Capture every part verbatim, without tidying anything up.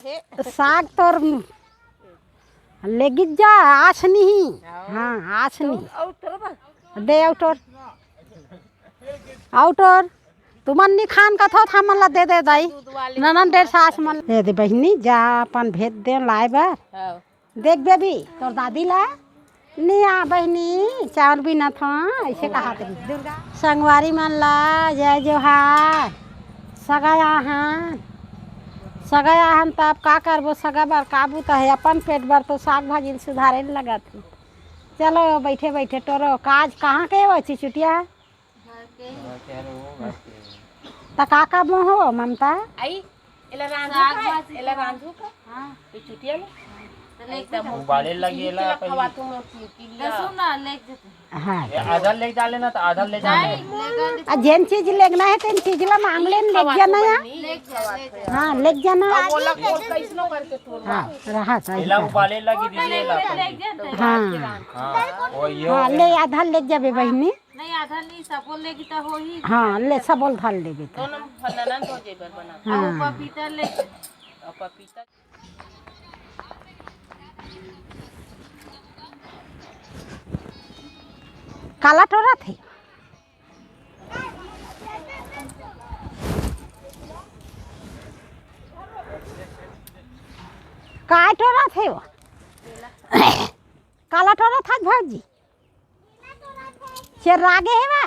साग तोर लेगित जा, आस नहीं। हाँ, आस नहीं। दे अउ टोर, अउ टोर। तुमन नी खान कथो, हमन ला दे दे दाई। ननन डेढ़ सास मन। दे दे बहिनी, जा अपन भेज दे लाए बर। देख बेबी, तोर दादी ला नी आ बहिनी, चाउर बीनत हँव, अइसे कहा थे। दुर्गा संगवारी मन ला जय जोहार। सगा आहन, सगा आहन, त अब का करबो, सगा बर का बूता हे, अपन पेट बर तो साग भाजी ल सुधारे ल लगत हे। चलो बइठे बइठे टोरो, काज कहाँ के हो चिचुटिया? त का का मोहो ममता? आई, एला रांधू का? एला रांधू का? हाँ। ये चुटिया ले? उबाले लगी एला पहले। खवा तू मोर की, की लिया। सुन ना, ले जते। हाँ। ये आधा ले जा लेना, तो आधा ले जा लेना। आ जेन चीज लेगना हे, तेन चीज ला मांग लेन, ले जाना या। ले जा, ले जा। हाँ, ले जाना। अब वो लग, वो कैसनो करके तोड़। हाँ, रहा सही एला कर। उबाले लगी दीदी, एला। ले जा, ले जा। हाँ। हाँ, वो ये हो हाँ, गया। ले आधा ले जाबे बहिनी। नहीं, आधा नहीं, सबो लेगी त होही। हाँ, ले, सबो ल धर लेबे त। दोनों फलनन हो जेबर बना। हाँ। अउ पपीता ले। अउ पपीता। काला टोरा थे। काय टोरा थे वो? काला टोरा था भौजी। चेर्रा गे हे वा।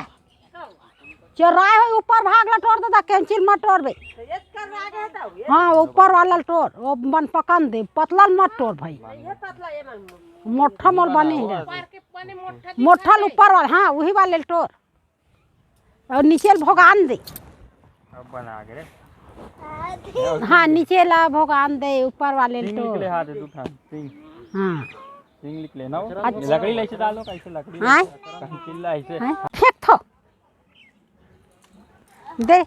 चेर्राए हो, ऊपर भाग ला टोर दे, दा कैंची ल मत टोरबे। हाँ, ऊपर वाला ल टोर, वो मन पकन दे, पतला ल मत टोर भाई। मोठा मोर बने हे। मोठा ल ऊपर वाला, हाँ, वही वाले ल टोर। अउ नीचे ल भोगान दे। अब बना के रे। हाँ, नीचे ला भोगान दे, ऊपर वाले ल टोर। सिंग निकले हाथ दू ठन, सिंग। हाँ। सिंग निकले ना वो। अच्छा। लकड़ी ले से डालो, कैसे लकड़ी? हाँ। कहीं चिल्ला ऐसे। हाँ। फेंक थो। दे।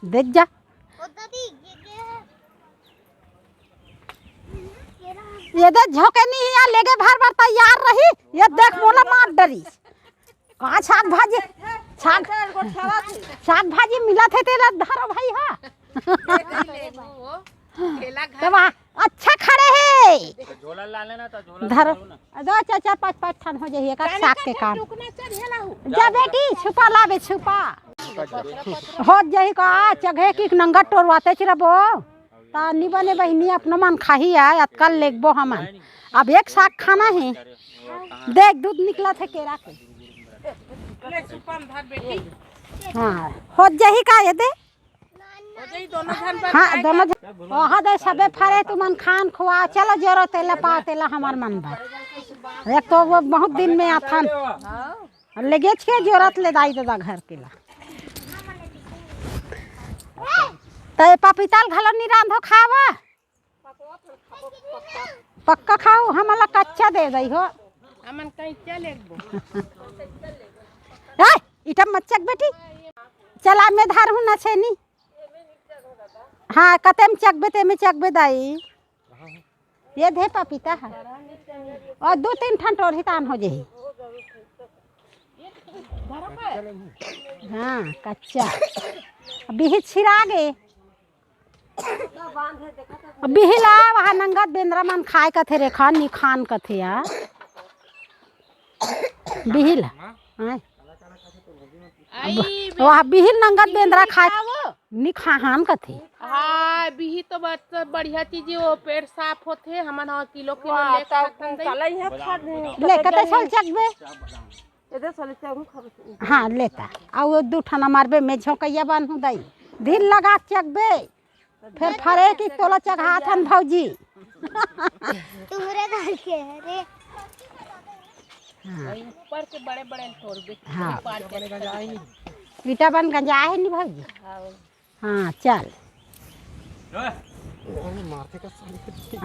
देख जा। ये दे झोंके नहीं यार, लेगे भर भर तैयार रही। ये देख मोला मार डरी। का साग भाजी, साग, साग भाजी मिलत हे तेला धरो भाई हा। तब आ, अच्छा खड़े हे। झोला ला लेना तो झोला धरो। दो चार चार पाँच पाँच ठन हो जाही एक साग के काम। जा बेटी छुपा लाबे छुपा। हो जाही का चघे की नंगा टोरवाते चिरबो। ता नी बने बहिनी, अपनो मन खाही आय, अतका लेगबो हमन। अब एक साग खाना हे। देख, दूध निकलत हे केरा के। ले, सुपा म धर बेटी। हाँ, हो जाही का ये दे? हो जाही, दोनों झन बर हाँ, खाए दोनों का। झन। ओहा दे, सबे फरे तुमन खान खुआ। चलो, जोरो तेला पाओ, तेला हमार मन बर। एक तो वो बहुत दिन में आथन। हाँ। लेगेच के जोरत ले दाई ददा घर के ला। त ये पपीता ल घलो नी रांधो खावा? पक्का खाऊ, हमला कच्चा दे दई हो। हमन कच्चा लेगबो। ए, इटा मत चक बेटी। चला मैं धार हूँ ना छेनी। हाँ, कते में चकबे, ते में चकबे दाई। ये दे पपीता है। और दू तीन ठन टोरही तान हो जाही। हाँ, कच्चा। बिही छिरा गे। बिही ला वहाँ नंगत बेंदरा मन खाए कथे रे, खान नी खान कथे या। बिही ला। हाँ। आई, वह बिहिल नंगत बिहिल बेंदरा खाए खावो। नी खाहान कथे। हाँ, बिही तो बड़ बढ़िया चीज हे, वो पेट साफ होथे। हमन ह किलो किलो वाह, ले तब खाथन दई। चलई है फट। ले, कते साल चकबे? एदे साले चारू खाबे। हाँ, लेता। आ वो दू ठना मारबे, मैं झोंकैया बांधू दई। धीर लगा चकबे। फेर फरे कि तोला चघाथन भौजी। तुम्हरे घर के हरे। हाँ। ऊपर के बड़े बड़े तोड़बे। हाँ। ऊपर के। ईटा बन गंजा हे नी भौजी। हाँ। हाँ, चल।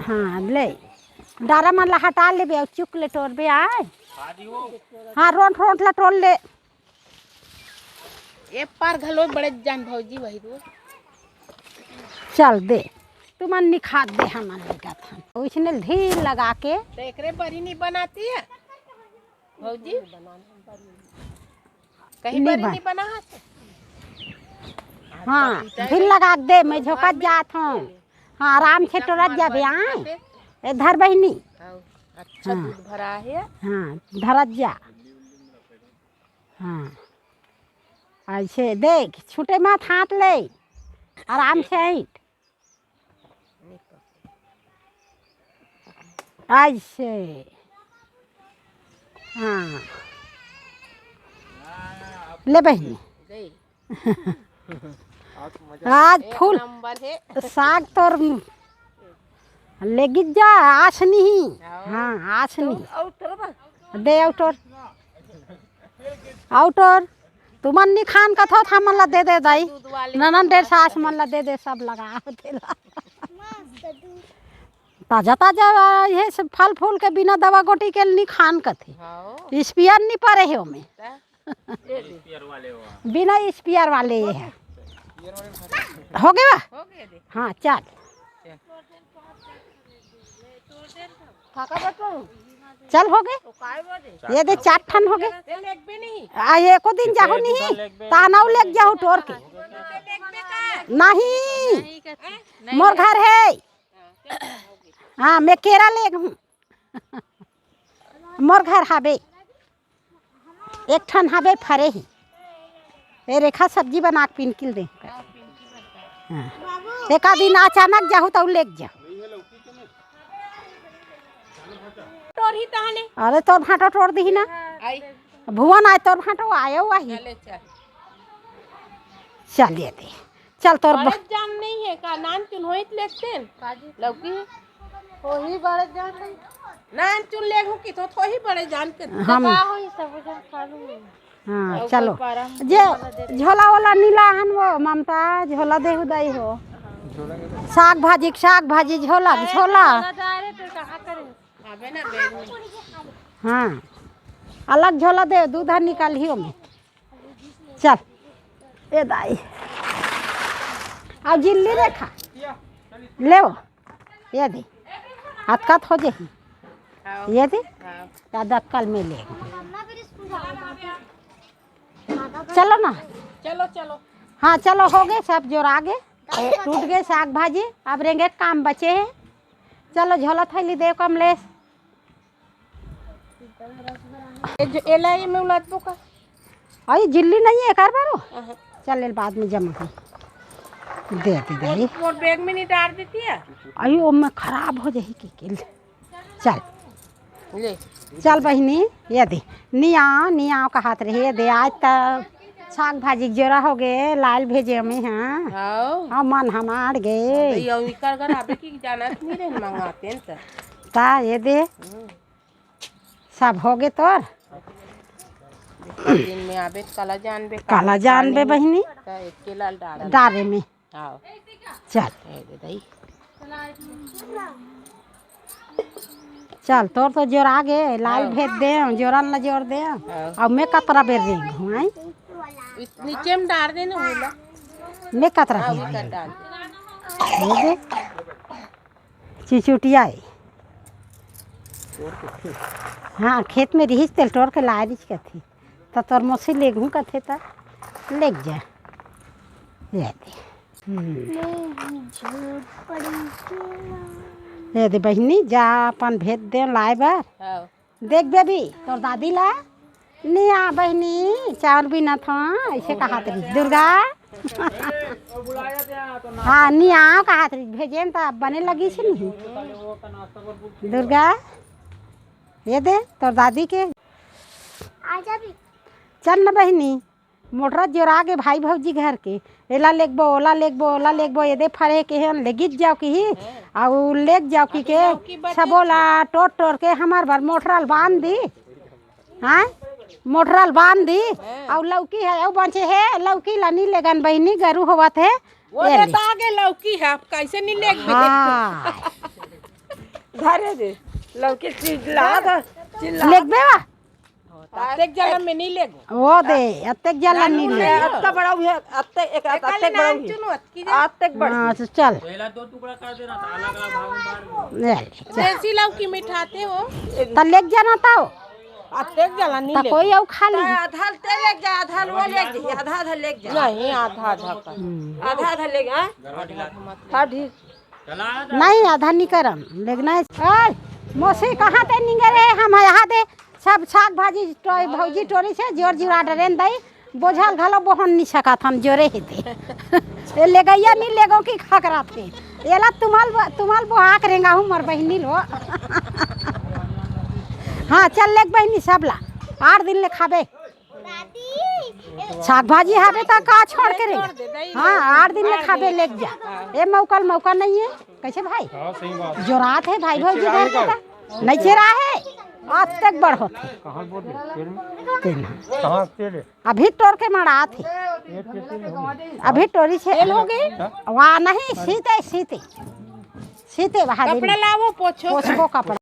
हाँ, ले। डारा मन ला हटा लेबे अउ चुक ले टोरबे आय। हाँ, रोंट रोंट ला टोर ले। ए पार घलो बड़े जान भौजी वही रो। चल दे, तुमन निखात दे, हमन निकात हन। ओइसने धीर लगा के। तो एकरे बरी नहीं बनाती है भौजी? कहीं नहीं बरी बन- नहीं बना है? हाँ, पपीता धीर है। लगा के दे, मैं झोंकत जात हूँ। हाँ, आराम से टोरत जाबे, हाँ। ए, धर बहिनी। हाँ, अच्छा हाँ। दूध भरा हे। हाँ, धरत जा। हाँ, ऐसे देख, छूटे मत हाथ ले, आराम से ऐंठ। ऐसे। हाँ। ले बहिनी। आज फुल साग तोर लेगित जा, आसनी ही। हाँ, आसनी। दे अउ टोर। अउ टोर। तुमन नी खान कथो, हमन ला दे दे दाई। ननन डेढ़ सास मन ला दे दे, सब लगा तेला। ताजा ताजा ये सब फल फूल के बिना दवा गोटी के नी खान कथे। हाँ। स्पियर नी परे हे ओमे। बिना स्पियर वाले ये है। हो गया? हाँ, चल। चल, हो गए। ये दे चार ठन हो गए। आ, एको दिन जाहू नहीं। तानव लेग जाहू टोर के। नहीं, मोर घर है। हाँ, मैं केरा लेग हूँ। मोर घर हाबे, एक ठन हाबे फरे ही। ए रेखा, सब्जी बना के पिनकिल दे। हाँ। एक आध दिन अचानक जाहू त लेग जाहू। टोरही तहने। अरे तोर भांटो टोर दिही ना। भुवन आय तोर भांटो आयो आही। चलिए दे। चल तोर बड़े जान नहीं है का? नान चुन होई त लेते न। लौकी। होही बड़े जान नहीं। नान चुन लेगहूँ कि तो थोही बड़े जान के। हम का होई सब जन खा लूँ। हाँ, चलो। जे झोला वाला नीला हन वो ममता, झोला देहू दाई हो। साग भाजी, साग भाजी, झोला, झोला। हाँ, अलग झोला दे, दूध निकालियो में। चल, ए दाई। अउ जिल्ली रेखा। लेव। ये दे। अतका त हो जाही। ये दे। दादा कल में ले। चलो ना। चलो, चलो। हाँ, चलो, हो गए सब जोर आगे। टूट गए साग भाजी। अब रेंगे काम बचे है। चलो, झोला थैली दे कमलेश। ए जो एला ये में उलात बो का? अई जिल्ली नहीं है, कर बारो। अहं। चल, ले बाद में जमा है। दे दे दे। मोर, मोर बैग में नहीं डाल देती है? अई, वो में खराब हो जाही के, के। चल। ले। चल बहिनी, ये दे। निया, निया कहात रही, ये दे। आज त साग भाजी के जोरा हो गे, लाल भेजे में, हाँ। हाँ। हाँ, मन हमार गे। हाँ, तो ये इकर घर आबे की जाना नहीं रहे, मंगाते हैं तो। ता, ये दे। हम्म। सब हो गे तोर? दिन में आबे त काला जानबे, काला जानबे बहिनी। त एके लाल डारा डारे में। हाँ। चल। ए दे दई। चल, तोर तो जोरा गे, लाल हाँ। भेज दे, जोरन ला जोर दे। हाँ। अब मैं कतरा बेर रेंग हूँ, हैं? इत-, नीचे में डार दे ना, होला। मैं कतरा हाँ, बेर वो कर रेंग डाल दे। हूँ। ये दे। चिचुटिया ए। हाँ, खेत में रिहिस तेल टोर के लाए रिहिस कथे। त तोर मौसी लेगहूँ कथे त लेग जा। ये दे। हम्म। ये दे बहिनी, जा अपन भेज दे लाए बर। हाँ। देख बेबी, तोर दादी ला। निया बहिनी, चाउर बिनत हव, अइसे कहत रहिस। दुर्गा। हाँ, निया कहत रहिस, भेजेन त बने लगिस नहीं। दुर्गा, ये दे, तोर दादी के। आ जा भी। चल न बहिनी। मोटरा जोरा गे भाई भौजी घर के, एला लेगबो, ओला लेगबो, ओला लेगबो, एदे फरे के हन, लेगित जाओ किही, अउ लेग जाओ कि के, सबो ला टोर टोर के हमार बर मोटरा ल बांध दी, हाँ, मोटरा ल बांध दी, अउ लौकी हे, अउ बचे हे, लौकी ला नी लेगन बहिनी, गरू होवत हे, वो ये ले। देता आगे लौकी है, आप कैसे नहीं लेगबे? हाँ। धरे दे, लौकी चिल्ला, चिल्ला। लेगबे वा? अतेक जला में नहीं लेगो। वो दे, अतेक जला नहीं ले। अत्ता बड़ा हुआ, अत्ते, एक अत्ते बड़ा हुआ। अत्ते बड़ा। हाँ, तो चल। पहला दो टुकड़ा कर देना था, अलग अलग भाग में बांट दो। ले, चल। देसी लौकी मिठाते हो। त लेग जाना था। अत्ते जला नहीं त लेगो। कोई अउ खा ली। आधा ते लेग जा, आधा वो लेग जा, आधा आधा लेग जा। नहीं, आधा आधा कर। हम्म। आधा आधा लेग, हाँ? हाँ, ठीक। नहीं, आधा नहीं करम, लेगना है। ए, मौसी, कहाँ ते निंगे रे? हम यहाँ दे सब साग भाजी टो-, भौजी टोरी से जोर जुरा डरेन दई, बोझल घलो बोहन नहीं सकत हम, जोरे हे ते। ये लेगैया नहीं लेगो की खकरा थे। एला तुम्हाल ब-, तुम्हाल बोहा के रेंगा हूँ, मोर बहिनी लो। हाँ, चल लेग बहिनी, सब ला। आठ दिन ले खाबे। साग भाजी हाबे त का छोड़ के रे? हाँ, आठ दिन ले खाबे, लेग जा। ए, मौका ल मौका नहीं है। कैसे भाई? हाँ, सही बात। जोरात है भाई, भौजी घर के का? नहीं चेरा है। आज तक बड़ होत है। कहाँ बोल रहे? तेल में? तेल है। कहाँ तेल है? अभी टोर के मड़ात है। ये तेल हो गई। अभी टोरी से तेल हो गई? हाँ? वाह, नहीं, सीते, सीते। सीते बहा दे। कपड़ा लावो, पोछो। पोछबो कपड़ा।